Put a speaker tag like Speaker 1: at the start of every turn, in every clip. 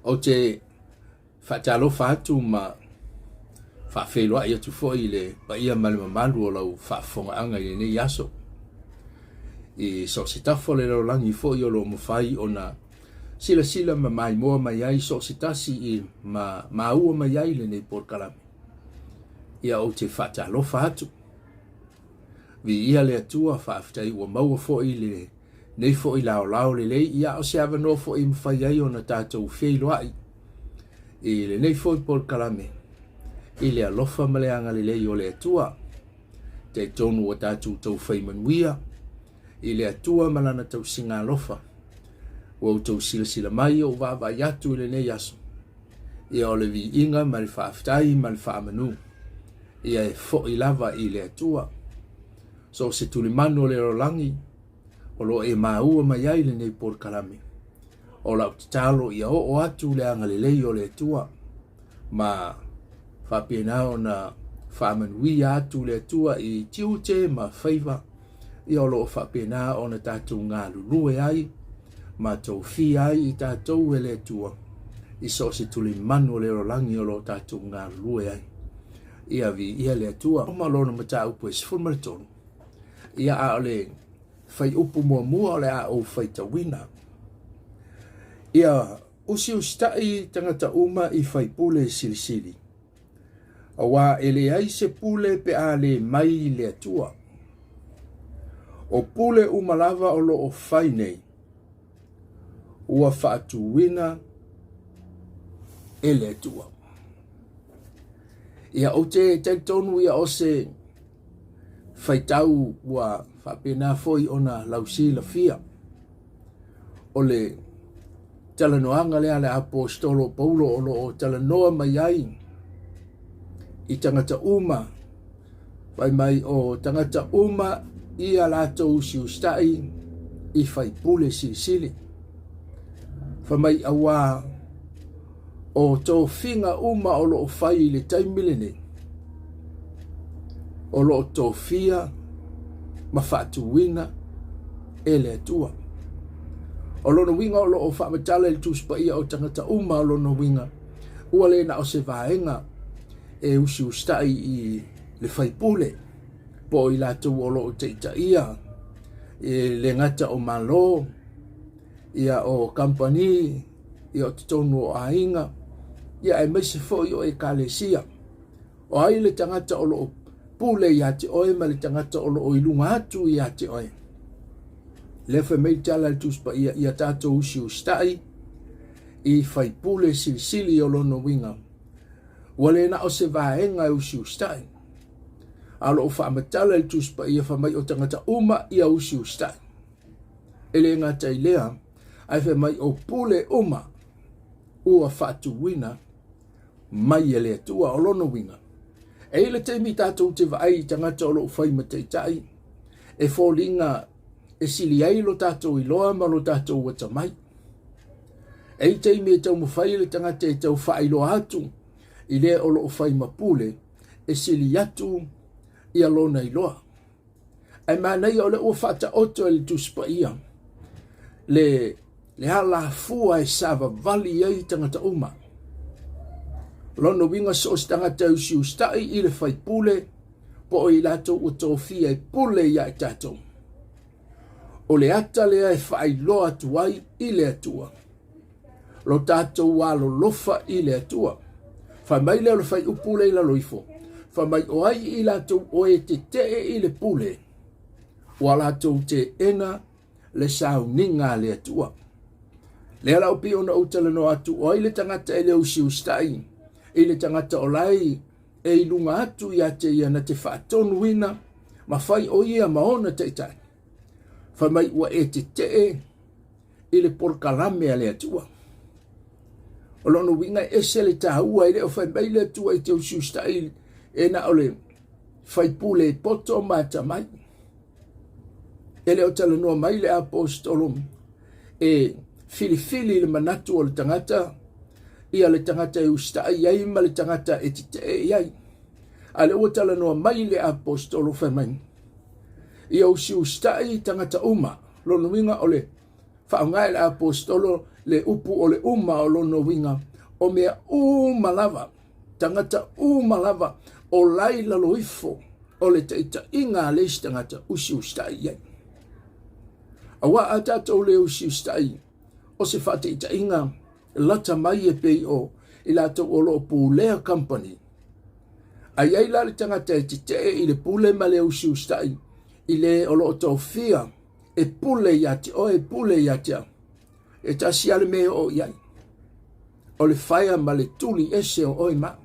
Speaker 1: Ou te faatalofa atu ma faafeiloai atu foi i le paia ma le mamalu o lau faafofogaaga i lenei aso. I so o se tafa o le lalolagi foi o lo o mafai ona silasila ma maimoa mai ai so o se tasi i ma maua mai ai lenei polokalame. Ia ou te faatalofa atu. Viia le Atua, faafetai ua maua foi lenei foi laolao lelei, ia o se avanoa foi e mafai ai ona tatou feiloai i lenei foi polokalame i le alofa ma le agalelei o le Atua. Talitonu ua tatou taufai manuia i le Atua ma lana tausiga alofa. Ua outou silasila mai ou vaavaai atu i lenei aso, ia o le viiga ma le faafetai ma le faamanu, ia e foi lava i le Atua. So o se tulimanu o le lalolagi o lo o e maua mai ai lenei polokalame, o lau tatalo ia oo atu le agalelei o le Atua ma faapena ona faamanuia atu le Atua i tiute ma faiva ia o lo o faapena ona tatou galulue ai ma tofia ai i tatou e le Atua i so o se tulimanu o le lalolagi o lo o tatou galulue ai. Ia viia le Atua. Ma lona mataupu e 13. Ia a o le faiupu muamua o le a ou faitauina. Ia usiusitai tagata uma i faipule silisili. Auā e leai se pule pe a le mai i le Atua. O pule uma lava o lo o fai nei, ua faatuina e le Atua. Ia, ou te talitonu ia o se faitau ua faapena foi ona lausilafia o le talanoaga lea a le Aposetolo o Paulo o lo o talanoa mai ai i tagata uma, fai mai o tagata uma ia latou usiusitai i faipule silisili. Fai mai auā o tofiga uma o lo o fai i le taimi lenei, o lo o tofia ma faatuina e le Atua. O lona uiga o lo o faamatala i le Tusi Paia o tagata uma o lona uiga ua le na o se vaega e usiusitai i le faipule po o i latou o lo o taitaia e le gata o Malo, ia o kamupani, ia o totonu o aiga, ia aemaise foi o ekalesia. O ai le tagata o lo o pule ia te oe ma le tagata o lo o i luga atu ia te oe? Lea fai mai le tala a le Tusi Paia, ia tatou usiusitai i faipule silisili o lona uiga. Ua le na o se vaega e usiusitai, a o lo o faamatala i le Tusi Paia fai mai o tagata uma ia usiusitai. E le gata i lea, ae fai mai o pule uma ua faatuina mai e le Atua. O lona uiga, e i le taimi tatou te vaai i tagata o lo o fai ma taitai, e foliga e sili ai lo tatou iloa ma lo tatou atamai. E i taimi e taumafai le tagata e tau faailoa atu i le o lo o fai ma pule, e sili atu ia lona iloa. Ae manaia o lea ua faataoto e le Tusi Paia le, le alafua e savavali ai tagata uma. Lona uiga so o se tagata e usiusitai i le faipule po o i latou ua tofia e pule ia i tatou. O le ata lea e faailoa atu ai i le Atua lo tatou alolofa i le Atua. Fai mai lea o le faiupu lea i lalo ifo, fai mai o ai i latou o e tetee i le pule, ua latou teena le sauniga a le Atua. Lea la o pei ona ou talanoa atu, o ai le tagata e le usiusitai i le tagata o lai e i luga atu ia te ia na te faatonuina ma fai o ia ma ona taitai. Fai mai ua e tetee i le polokalame a le Atua. O lona uiga e ese le taua, e le o fai mai le Atua i te usiusitai e na o le faipule poto ma atamai. E le o talanoa mai le aposetolo e filifili le manatu o le tagata, ia le tagata e usitai i ai ma le tagata e tetee i ai. A lea ua talanoa mai le aposetolo fai mai, ia usiusitai tagata uma. Lona uiga o le faaaoga e le aposetolo le upu o le uma o lona uiga, o mea uma lava, tagata uma lava o la i lalo ifo o le taitaiga a le isi tagata, usiusitai i ai. Aua a tatou le usiusitai, o se faataitaiga lata mai e pei o i latou o lo o pulea company. A i ai la le tagata e tetee i le pule ma le usiusitai i le o lo o tofia e pule ia te oe, e pule ia te au, e tasi lava le mea e oo i ai, o le faea ma le tuli ese o oe ma au.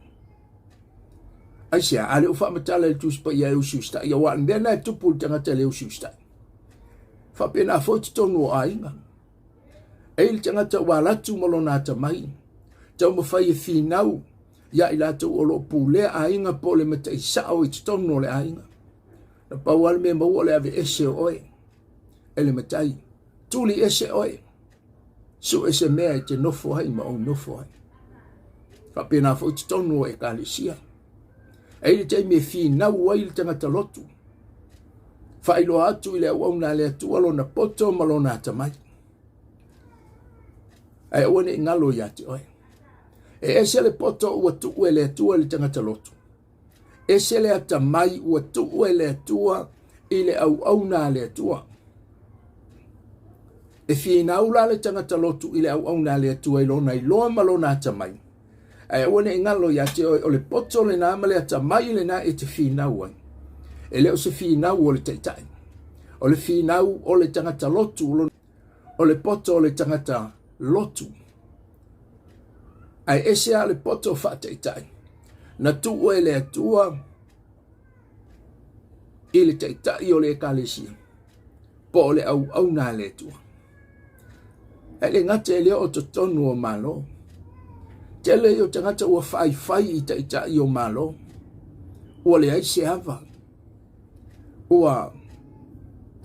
Speaker 1: Aisea? A lea ua faamatala e le Tusi Paia e usiusitai, aua o le mea lena e tupu i le tagata e le usiusitai. Faapena foi totonu o aiga. E i le tagata ua alu atu ma lona atamai, taumafai e finau ia i latou o lo o pulea aiga po o le matai sao i totonu o le aiga. Na pau lava le mea maua o le aveese o oe e le matai. Tuli ese oe, sue se mea e te nofo ai ma ou nofo ai. Faapena foi totonu o ekalesia. E i le taimi e finau ai le tagata lotu, faailoa atu i le auauna a le Atua lona poto ma lona atamai. Ae aua ne i galo ia te oe. E ese le poto ua tuu e le Atua i le tagata lotu. Ese le atamai ua tuu e le Atua i le auauna a le Atua. E finau la le tagata lotu i le auauna a le Atua i lona iloa ma lona atamai. Ae aua ne i galo ia te oe, o le poto lena ma le atamai lena e te finau ai. E le o se finau o le taitai. O le finau o le tagata lotu, o le poto o le tagata lotu. Ae ese lava le poto faataitai na tuu e le Atua i le taitai o le ekalesia po o le auauna a le Atua. Ae le gata e le o totonu o Malo. Tele ia o tagata ua faifai i taitai o Malo. Ua leai se ava. Ua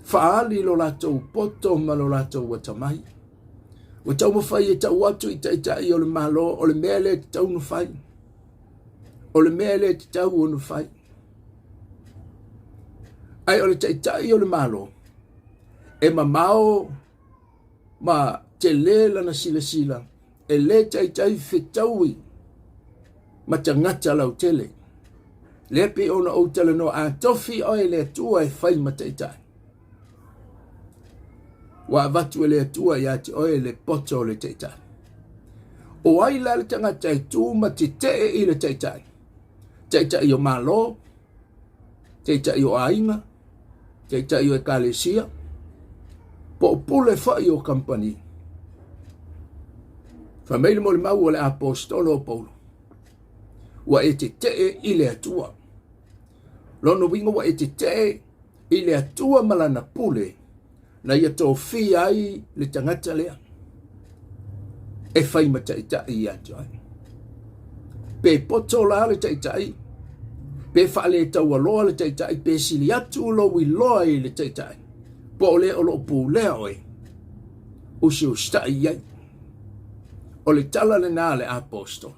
Speaker 1: faaali lo latou poto ma lo latou atamai. Ua taumafai e tau atu i taitai o le Malo o le mea lea e tatau ona fai. O le mea lea e tatau ona fai. Ae o le taitai o le Malo, e mamao ma tele lana silasila e le taitai fetaui ma tagata lautele. Lea pei ona ou talanoa, a tofi oe e le Atua e fai ma taitai, ua avatu e le Atua ia te oe le poto o le taitai. O ai la le tagata e tu ma tetee i le taitai? Taitai o Malo, taitai o aiga, taitai o ekalesia, po o pule foi o kamupani. Fai mai le molimau o le aposetolo o Paulo, ua e tetee i le Atua. Lona uiga ua e tetee i le Atua ma lana pule na ia tofia ai le tagata lea e fai ma taitai ia te oe. Pe poto la le taitai, pe faaletaualoa le taitai, pe sili atu lou iloa i le taitai, po o le o lo o pulea oe, usiusitai i ai. O le tala lena a le aposetolo.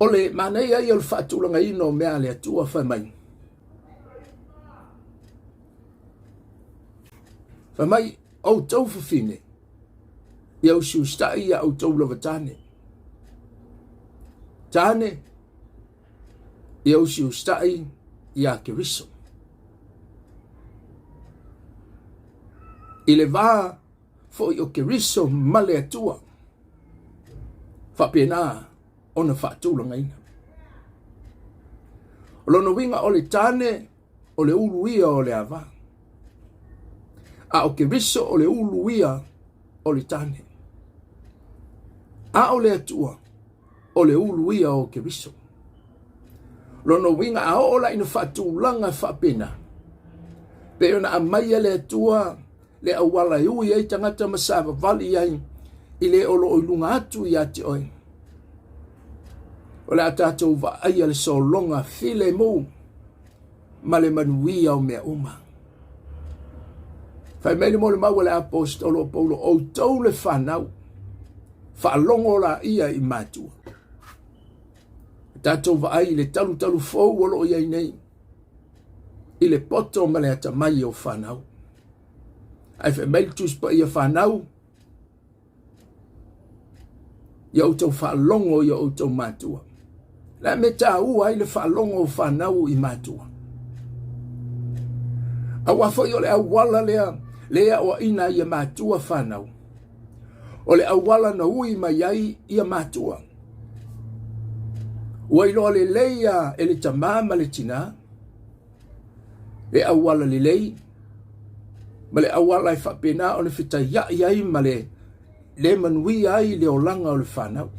Speaker 1: O le manaia ia o le faatulagaina o mea a le Atua fai mai. Fai mai, outou fafine, ia usiusitai ia outou lava tane. Tane, ia usiusitai ia Keriso. I le va foi o Keriso ma le Atua, faapena ona faatulagaina. O lona uiga o le tane o le ulu ia o le ava, a o Keriso o le ulu ia o le tane. A o le Atua o le ulu ia o Keriso. Lona uiga a oo la ina faatulaga faapena, pei ona aumai e le Atua le auala e ui ai tagata ma savavali ai i le o lo o i luga atu ia te oe. O le a tatou vaaia le sologa filemu ma le manuia o mea uma. Fai mai le molimau a le aposetolo o Paulo, outou le fanau, faalogo laia i matua. Tatou vaai i le talutalu fou o lo o i ai nei, i le poto ma le atamai o fanau. Ae fai mai le Tusi Paia fanau, Ia outou faalogo i o outou matua. Le a mea taua ai le faalogo o fanau i matua? Aua foi o le auala lea le aoaina ai e matua fanau. O le auala na ui mai ai ia matua. Ua iloa lelei a e le tamā ma le tinā le auala lelei ma le auala e faapena ona fetaiai ai ma le le manuia ai le olaga o le fanau.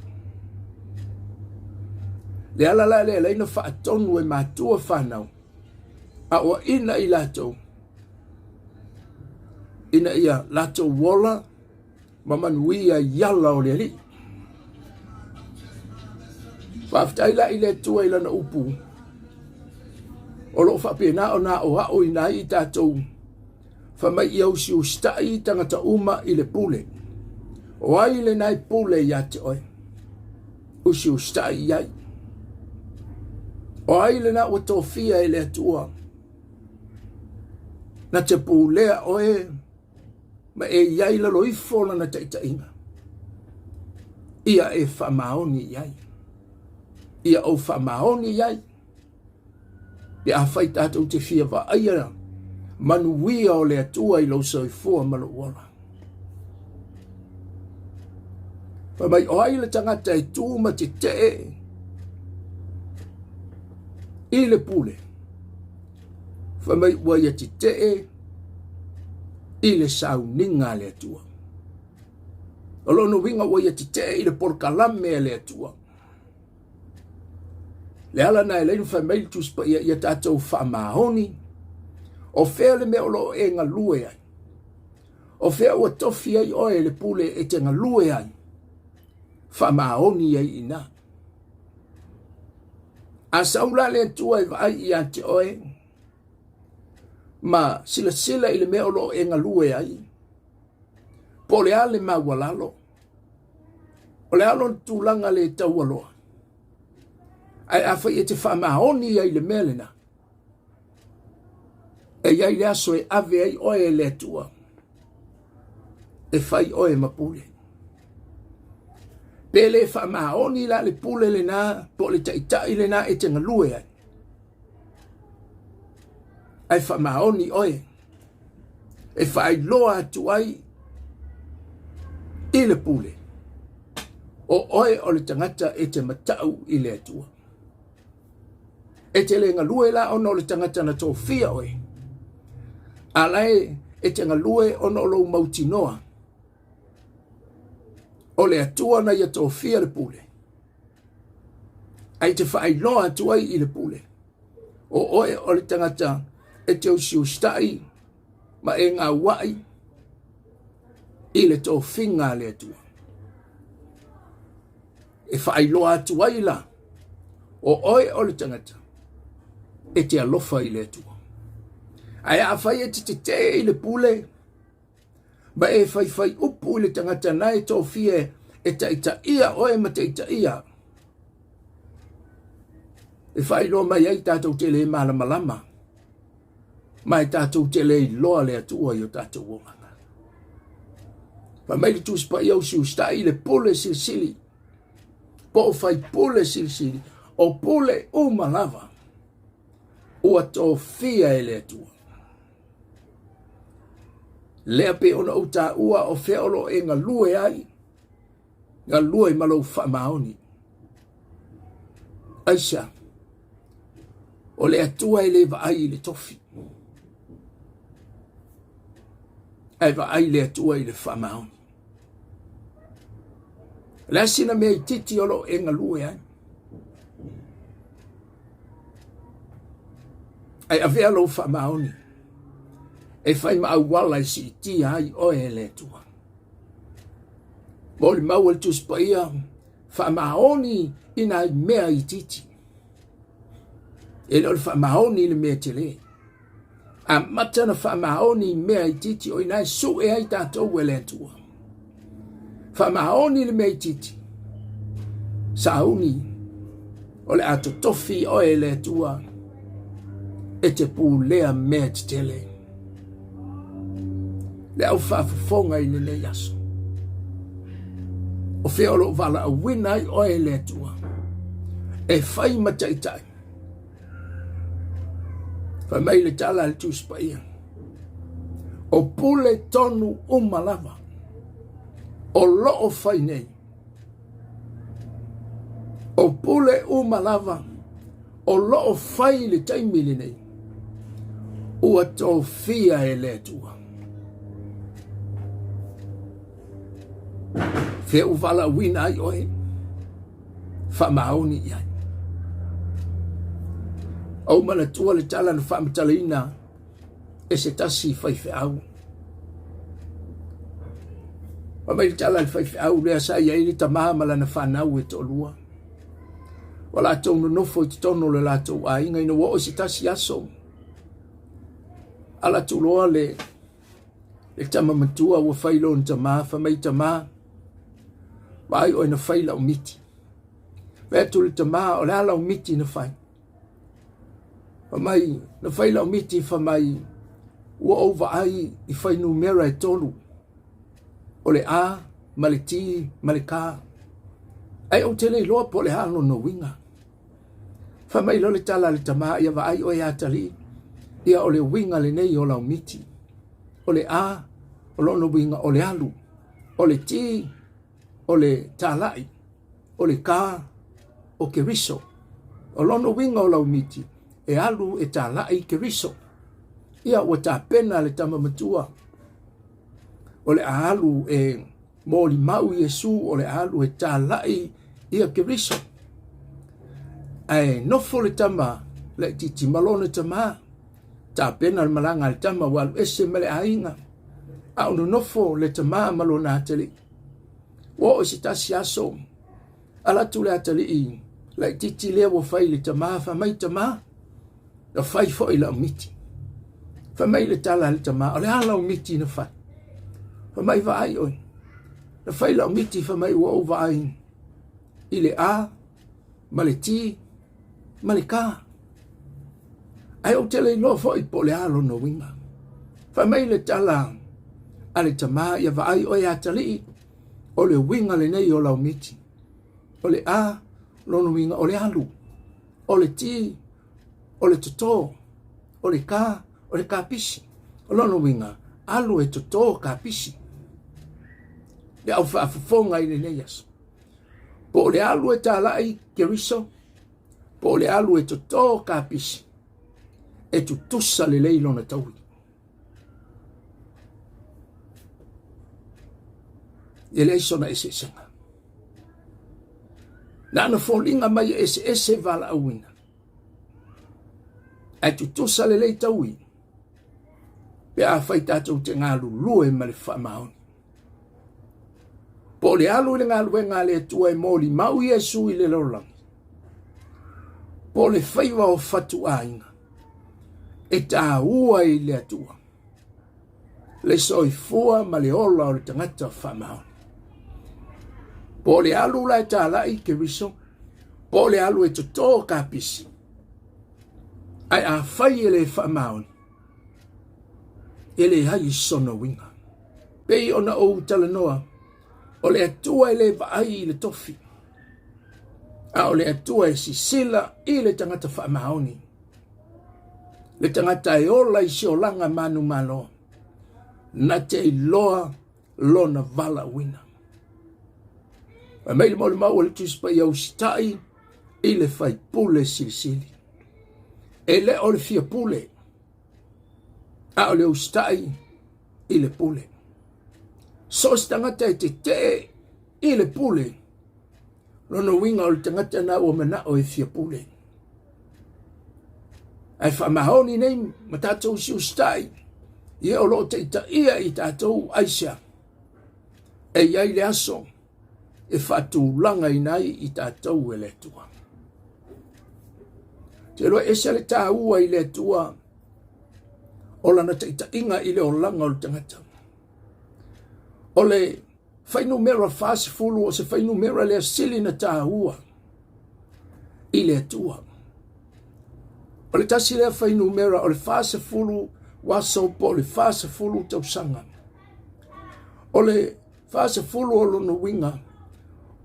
Speaker 1: Le ala la lea e na faatonu e matua fanau, aoaina i latou, ina ia latou ola ma manuia i ala o le Alii. Faafetai la i le Atua i lana upu, o lo o faapena ona aoaoina ai i tatou Fai mai ia usiusitai tagata uma i le pule. O ai lena e pule ia te oe? Usiusitai i ai. O ai lena ua tofia e le Atua na te pulea oe ma e i ai lalo ifo lana taitaiga? Ia e faamaoni i ai. Ia ou faamaoni i ai. Pe afai tatou te fia vaaia manuia o le Atua i lou soifua ma lou ola. Fai mai, o ai le tagata e tu ma tetee i le pule? Fai mai, ua ia tetee i le sauniga a le Atua. O lona uiga ua ia tetee i le polokalame a le Atua. Le ala na e leinu fai mai le Tusi Paia ia tatou faamaoni, o fea le mea o lo o e galue ai? O fea ua tofi ai oe le pule e te galue ai? Faamaoni ai i ina. A sau la le Atua e vaai ia te oe, ma silasila i le mea o lo o e galue ai, po o le a le maualalo, O le a lona tulaga le taualoa? Ae afai e te faamaoni ai i le mea lena, e i ai le aso e ave ai oe e le Atua e fai oe ma pule. Pe le faamaoni la le pule lena po o le taitai lena e te galue ai, ae faamaoni oe e faailoa atu ai i le pule, o oe o le tagata e te matau i le Atua. E te le galue la ona o le tagata na tofia oe, a la e te galue ona o lou mautinoa, o le Atua na ia tofia le pule, ae te faailoa atu ai i le pule, o oe o le tagata e te usiusitai ma e gauai i le tofiga a le Atua. E faailoa atu ai la, o oe o le tagata e te alofa i le Atua. Ae afai e te tetee i le pule, ma e faifai upu i le tagata na e tofia e taitaia oe ma taitaia, e faailoa mai ai tatou te le malamalama ma e tatou te le iloa le Atua i o tatou olaga. Fai mai le Tusi Paia usiusitai i le pule silisili, po o faipule silisili, o pule uma lava ua tofia e le Atua. Lea pei ona ou taua o fea o lo o e galue ai, galue ma lou faamaoni. Aisea? O le Atua e le vaai i le tofi, ae vaai le Atua i le faamaoni. O le a sina mea itiiti o lo o e galue ai? Ae avea lou faamaoni e fai ma auala e siitia ai oe e le Atua. Molimau e le Tusi Paia, faamaoni i nai mea itiiti. E le o le faamaoni i le mea tele. Amata ona faamaoni i mea itiiti o i ina e sue ai tatou e le Atua. Faamaoni i le mea itiiti. Sauni o le a totofi oe e le Atua e te pulea mea tetele. Le au faafofoga i lenei aso. O fea o lo o valaauina ai oe e le Atua e fai ma taitai. Fai mai le tala a le Tusi Paia, o pule tonu uma lava o lo o fai nei. O pule uma lava o lo o fai i le taimi lenei, ua tofia e le Atua. Fea ua valaauina ai oe, faamaoni i ai. Ou manatua le tala na faamatalaina e se tasi faifeau. Fai mai le tala a le faifeau lea sa i ai le tama ma lana fanau e toalua. Ua latou nonofo i totonu o le latou aiga ina ua oo i se tasi aso. Ala atu loa le le tama matua ua fai lona tama, fai mai tama, vaai oe na fai lau miti. Fai atu le tama, o le a lau miti na fai? Fai mai, na fai lau miti, fai mai, ua ou vaai i fuainumera e tolu, o le A ma le T ma le K. Ae ou te le iloa po o le a lona uiga. Fai mai loa le tala a le tama, ia vaai oe atalii, ia o le uiga lenei o lau miti. O le A, o lona uiga o le alu, o le T, o le talai, o le K, o Keriso. O lona uiga o lau miti, e alu e talai Keriso. Ia ua tapena le tama matua o le a alu e molimau Iesu o le a alu e talai ia Keriso. Ae nofo le tama laitiiti ma lona tama, tapena le malaga a le tama ua alu ese ma le aiga, a o nonofo le tama ma lona atalii. Ua oo i se tasi aso, ala atu le atalii laitiiti lea ua fai i le tama, fai mai tama, na fai foi lau miti. Fai mai le tala a le tama, o le a lau miti na fai? Fai mai vaai oe, na fai lau miti fai mai ua ou vaai i le A ma le T ma le K. Ae ou te le iloa foi po o le a lona uiga. Fai mai le tala a le tama, ia vaai oe atalii, o le uiga lenei o lau miti. O le A, lona uiga o le alu. O le T, o le toto. O le K, o le kapisi. O lona uiga, alu e toto kapisi. Le au faafofoga i lenei aso. Po o le alu e talai Keriso, po o le alu e toto kapisi, e tutusa lelei lona taui. E leai sona eseesega. Na ona foliga mai e eseese valaauina, ae tutusa lelei taui pe afai tatou te galulue ma le faamaoni. Po o le alu i le galuega a le Atua e molimau Iesu i le lalolagi, po o le faiva o fatuaiga e taua i le Atua le soifua ma le ola o le tagata faamaoni. Po o le alu la e talai Keriso, po o le alu e toto kapisi, ae afai e le faamaoni, e leai sona uiga. Pei ona ou talanoa, o le Atua e le vaai i le tofi, a o le Atua e sisila i le tagata faamaoni, le tagata e ola i se olaga manumalo, na te iloa lona valaauina. Fai mai le molimau a le Tusi Paia usitai i le faipule silisili. E le o le fia pule, a o le usitai i le pule. So o se tagata e tetee i le pule, lona uiga o le tagata na ua manao e fia pule. Ae faamaoni nei ma tatou usiusitai, ia o lo o taitaia i tatou aisea, e i ai le aso e faatulagaina ai i tatou e le Atua. Te iloa ese le taua i le Atua o lana taitaiga i le olaga o le tagata. O le fuainumera 40 o se fuainumera lea sili na taua i le Atua. O le tasi lea fuainumera o le 40 aso po o le 40 tausaga. O le 40 o lona uiga,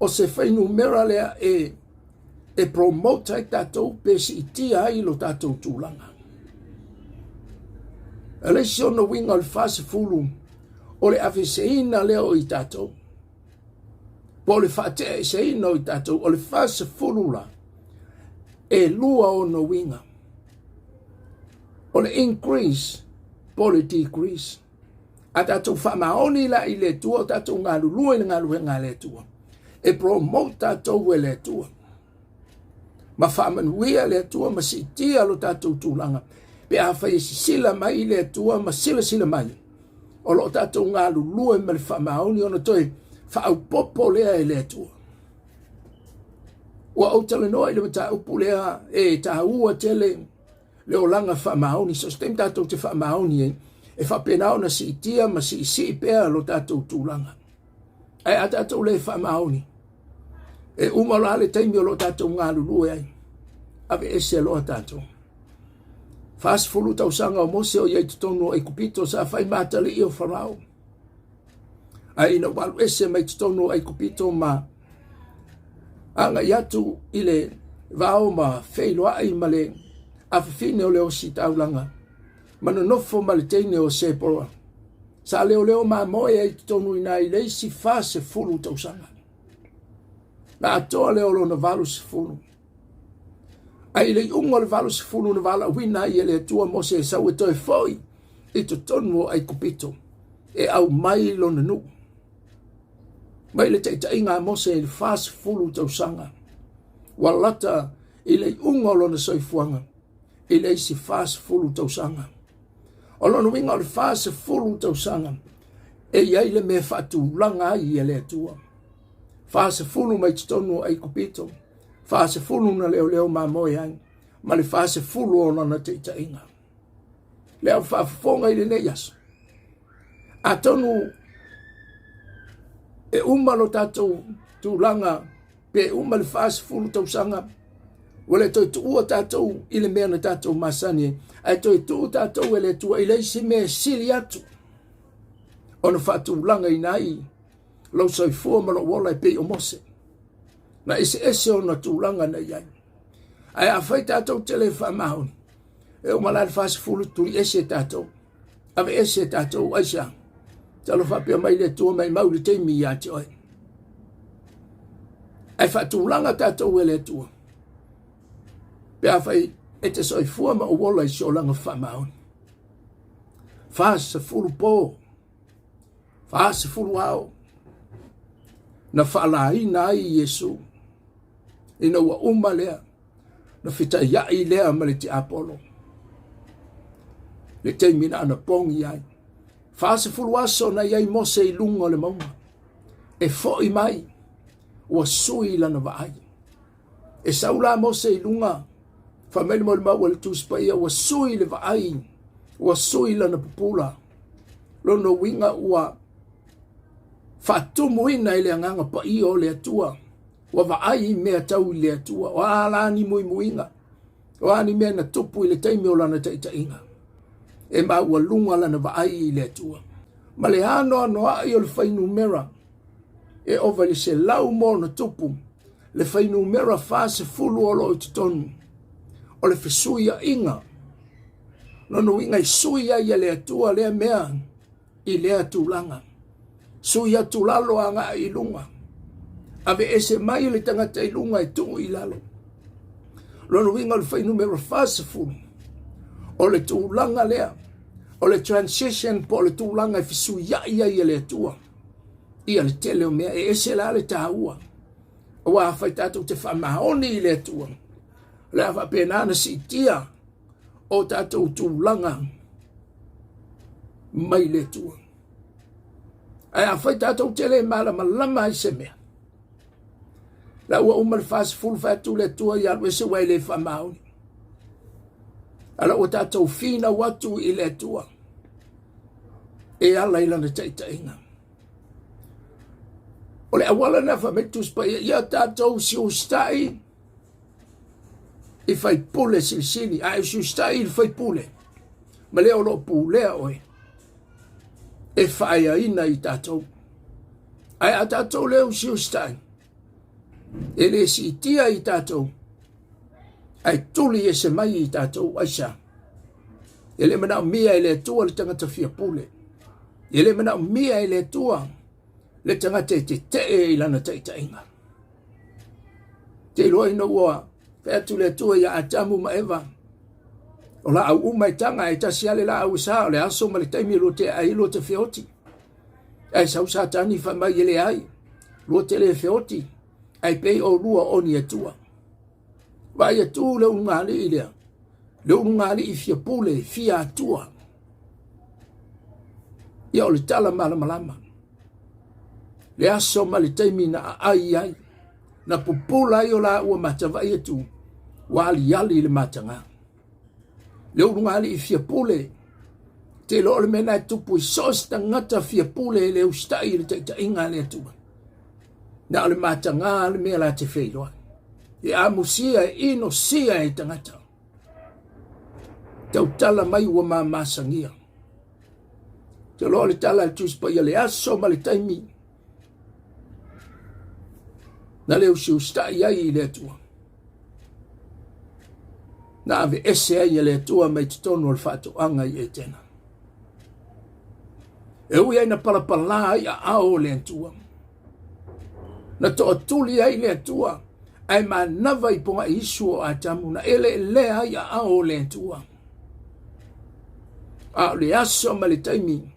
Speaker 1: O se fuainumera lea e e promote ai tatou pe siitia ai lo tatou tulaga. O le isi ona uiga o le 40, o le aveeseina lea o i tatou, po o le faateaeseina o i tatou. O le 40 la, e lua ona uiga. O le increase po o le decrease. A tatou faamaoni la i le Atua, o tatou galulue i le galuega a le Atua, e promote tatou e le Atua ma faamanuia le Atua ma siitia lo tatou tulaga pe afai e sisila mai le Atua ma silasila mai o lo o tatou galulue ma le faamaoni, ona toe faaopoopo lea e le Atua. Ua ou talanoa i le mataupu lea e taua tele le olaga faamaoni. So o se taimi tatou te faamaoni ai, e faapena ona siitia ma siisii pea lo tatou tulaga. Ae a tatou le faamaoni, e uma la le taimi o lo tatou galulue ai, aveese loa tatou. 40 tausaga o Mose o i ai totonu o Aikupito, sa fai ma atalii o Farao. Ae ina ua alu ese mai totonu o Aikupito ma agai atu i le vao ma feiloai ma le afafine o le ositaulaga, ma nonofo ma le teine o Sepora, sa leoleo mamoe ai i totonu i ina i le isi 40 tausaga. Na atoa lea o lona 80. Ae i le iuga o le 80 na valaauina ai e le Atua Mose e sau e toe foi i totonu o Aikupito e aumai lona nuu. Mai le taitaiga a Mose i le 40 tausaga, ua lata i le iuga o lona soifuaga i le isi 40 tausaga. O lona uiga o le 40 tausaga e i ai le mea e faatulaga ai e le Atua. 40 mai totonu o Aikupito, 40 na leoleo mamoe ai, ma le 40 o lana taitaiga. Le au faafofoga i lenei aso, atonu e uma lo tatou tulaga pe uma le 40 tausaga, ua le toe tuua tatou i le mea na tatou masani ai, ae toe tuu tatou e le Atua i le isi mea e sili atu ona faatulagaina ai lou soifua ma lou ola e pei o Mose, na eseese ona tulaga na i ai. Ae afai tatou te le faamaoni, e uma la le 40 tuli ese tatou, aveese tatou, aisea? Talo faapea mai le Atua maimau le taimi ia te oe. Ae faatulaga tatou e le Atua, pe afai e te soifua ma ou ola i se olaga faamaoni. 40 po, 40 ao, na faalaina ai Iesu. Ina ua uma lea, na fetaiai lea ma le tiapolo. Le taimi na anapogi ai. 40 aso na i ai Mose i luga o le mauga. E foi mai, ua sui lana vaai. E sau la Mose i luga, fai mai le molimau a le Tusi Paia, ua sui le vaai, ua sui lana pupula. Lona uiga ua faatumuina i le agaga paia o le Atua, ua vaai i mea tau i le Atua, o a la ni muimuiga, o a ni mea na tupu i le taimi o lana taitaiga, e maualuga lana vaai i le Atua. Ma le anoanoai o le fuainumera e ova i le 100+, le fuainumera 40 o lo o i totonu o le fesuiaiga. Lona uiga e sui ai e le Atua lea mea i lea tulaga. Sui atu lalo agai i luga. Aveese mai le tagata i luga e tuu i lalo. Lona uiga o le fuainumera 40, o le tulaga lea, o le transition po o le tulaga e fesuiai ai e le Atua ia le tele o mea. E ese la le taua, aua afai tatou te faamaoni i le Atua, o le a faapena ona siitia o tatou tulaga mai le Atua. Ae afai tatou te le malamalama ai se mea, la ua uma le 40 fai atu le Atua ia alu ese ua e le faamaoni. A la ua tatou finau atu i le Atua e ala i lana taitaiga. O le auala lena fai mai le Tusi Paia, ia tatou siusitai i faipule silisili, a e usiusitai i le faipule ma lea o lo o pulea oe e faaeaina i tatou. Ae a tatou le usiusitai, E le siitia i tatou, ae tuli ese mai i tatou. Aisea? E le manaomia e le Atua le tagata fia pule. E le manaomia e le Atua le tagata e tetee i lana taitaiga. Te iloa ina ua fai atu le Atua ia Atamu ma Eva, o laau uma e taga, e tasi lava le laau e sa, o le aso ma le taimi lua te ai lua te feoti. Ae sau Satani fai mai e leai, lua te le feoti, ae pei oulua o ni Atua. Vaai atu le ulugalii lea, le ulugalii fia pule, fia atua. Ia o le tala malamalama. Le aso ma le taimi na aai ai, na pupula ai o laua mata, vaai atu, ua aliali le mataga. Le ulugalii fia pule, te iloa o le mea lena e tupu i so o se tagata fia pule e le usitai i le taitaiga a le Atua. Na o le mataga le mea la te feiloai. E amusia, e inosia e tagata. Tautala mai ua mamasagia. Te loa le tala a le Tusi Paia le aso ma le taimi na le usiusitai ai i le Atua. Na aveese ai e le Atua mai totonu o le faatoaga i Etena. E ui ai na palapala ai aao o le Atua. Na toatuli ai le Atua ae manava i pogai isu o Atamu na eleelea ai aao o le Atua. A o le aso ma le taimi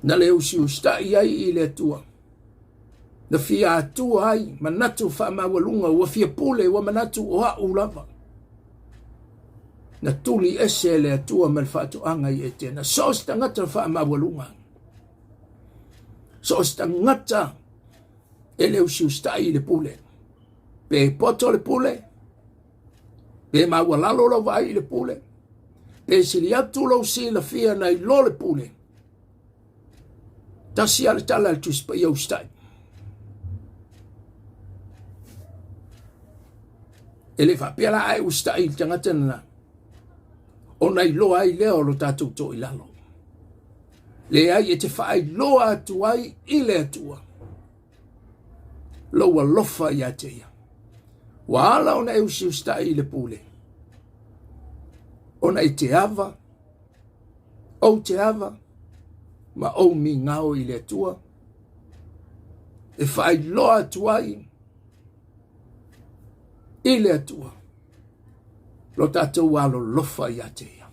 Speaker 1: na le usiusitai ai i le Atua. Na fia atua ai manatu faamaualuga ua fia pule ua manatu o au lava. Na tuli ese e le Atua ma le faatoaga i Etena. So o se tagata faamaualuga. So o se tagata e le usiusitai i le pule. Pe poto le pule, pe maualalo lou vaai i le pule, pe sili atu lou silafia nai lo le pule. Tasi lava le tala a le Tusi Paia usitai. E le faapea la a e usitai i le tagata lena, ona iloa ai lea o lo tatou toilalo. Leai, e te faailoa atu ai i le Atua lou alofa ia te ia. Ua ala ona e usiusitai i le pule, ona e te ava, ou te ava, ma ou migao i le Atua, e faailoa atu ai i le Atua lo tatou alolofa ia te ia.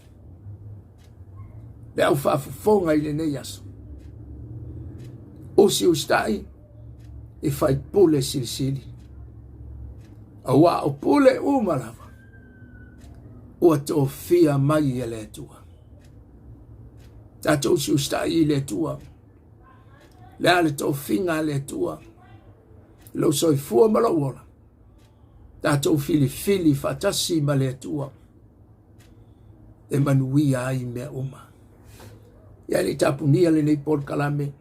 Speaker 1: Le au faafofoga i lenei aso, usiusitai i faipule silisili, auā o pule uma lava ua tofia mai e le Atua. Tatou usiusitai i le Atua, le a le tofiga a le Atua, lou soifua ma lou ola, tatou filifili faatasi ma le Atua e manuia ai mea uma. Ia le i tapunia lenei polokalame,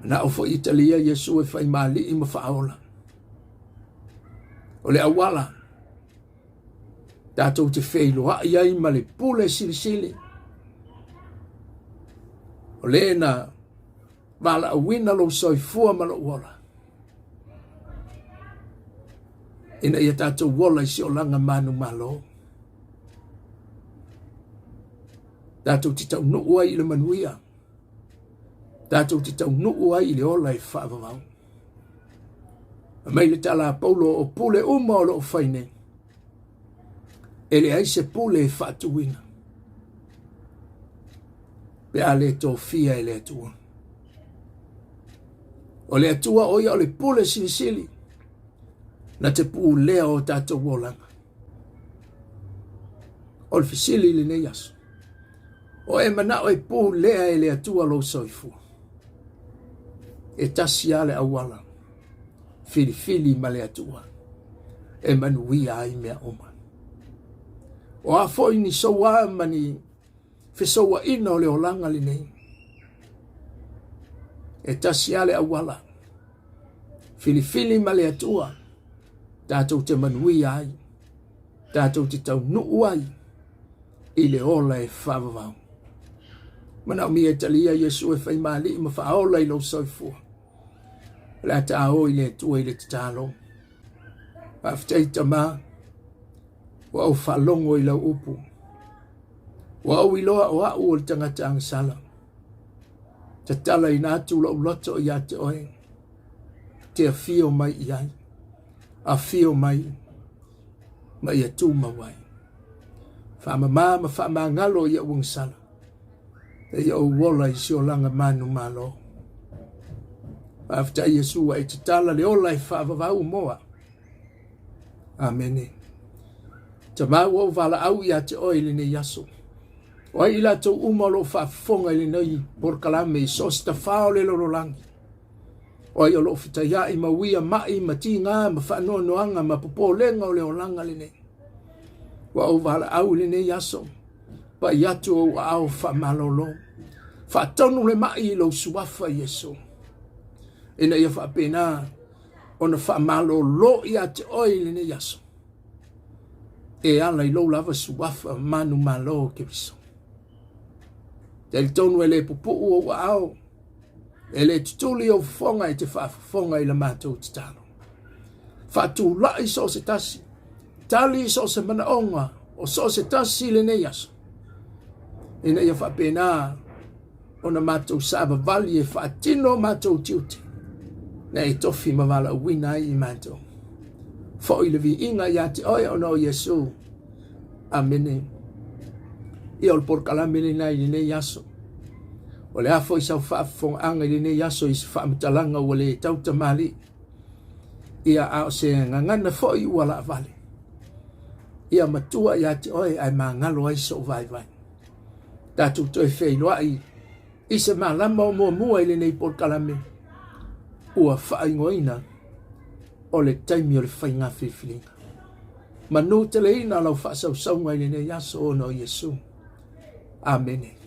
Speaker 1: manao foi e talia Iesu e fai ma Alii ma Faaola. O le auala tatou te feiloai ai ma le pule silisili, o le na valaauina lou soifua ma lou ola, ina ia tatou ola i se olaga manumalo, tatou te taunuu ai i le manuia, tatou te taunuu ai i le ola e faavavau. Fai mai le tala a Paulo, o pule uma o lo o fai nei, e leai se pule e faatuina pe a le tofia e le Atua. O le Atua o ia o le pule silisili na te pulea o tatou olaga. O le fesili i lenei aso, o e manao e pulea e le Atua lou soifua? E tasi lava le auala, filifili ma le Atua e manuia ai mea uma. O a foi ni soua ma ni fesouaina o le olaga lenei, e tasi lava le auala, filifili ma le Atua tatou te manuia ai, tatou te taunuu ai i le ola e faavavau. Manaomia e talia Iesu e fai ma Alii ma Faaola i lou soifua. O le a taao i le Atua i le tatalo. Faafetai Tama, ua ou faalogo i lau upu. Ua ou iloa o au o le tagata agasala. Tatalaina atu lou loto ia te oe. Te afio mai i ai. Afio mai ma ia tumau ai. Faamama ma faamagalo i ou agasala. E ia ou ola i se olaga manumalo. Faafetai Iesu ua e tatala le ola e faavavau mo au. Amene. Tama ua ou valaau ia te oe i lenei aso. O ai i latou uma o lo o faafofoga i lenei polokalame i so o se tafā o le lalolagi. O ai o lo o fetaiaʻi ma uia maʻi ma tigā ma faanoanoaga ma popolega o le olaga lenei. Ua ou valaau i lenei aso, pai atu ou aao faamalolo. Faatonu le maʻi i lou suafa Iesu, ina ia faapena ona faamalolo ia te oe i lenei aso, e ala i lou lava suafa manumalo o Keriso. Talitonu e le pupuu ou aao, E le tutuli ou fofoga e te faafofoga i la matou tatalo. Faatulai so o se tasi, tali so o se manaoga o so o se tasi i lenei aso, ina ia faapena ona matou savavali e faatino matou tiute, na e tofi ma valaauina ai i matou. Foi le viiga ia te oe ona o Iesu. Amene. Ia o le polokalame lena i lenei aso. O le a foi sau faafofogaaga i lenei aso i se faamatalaga ua le tautamalii. Ia a o se gagana foi ua laavale. Ia matua ia te oe ae magalo ai sou vaivai. Tatou toe feiloai i se malama o muamua i lenei polokalame ua faaigoaina o le taimi o le faiga filifiliga. Manu teleina lau faasausauga i lenei aso ona o Iesu. Amene.